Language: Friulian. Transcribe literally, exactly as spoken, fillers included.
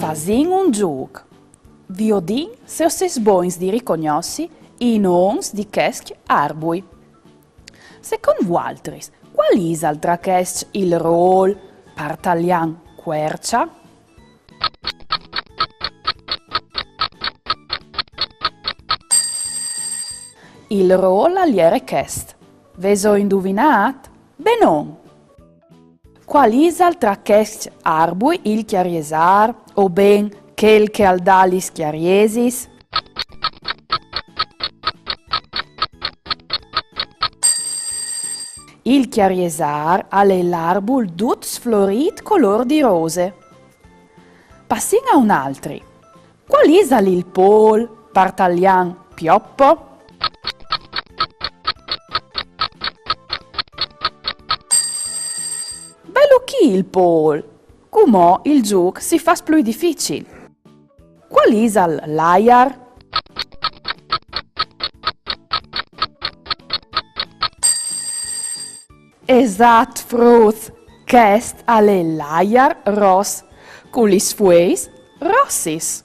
Fasìn un zûc. Viodìn se o sês bogns di ricognossi i nons di chescj arbui. Secont vualtris, cuâl isal tra chescj il rôl, par talian cuercia? Il rôl al jere chest. Vêso induvinât? Benon! Cuâl isal tra chescj arbui il cjariesâr, o ben chel che al dà lis cjariesis? Il cjariesâr al è l'arbul dut sflorît colôr di rose. Passìn a un altri. Cuâl isal il pôl, par talian pioppo? Velu chi il pôl! Cumò il zûc si fâs plui dificil. Cuâl isal l'aiar? Esat, fruts, chest al è l'aiar ros, cu lis fueis rossis.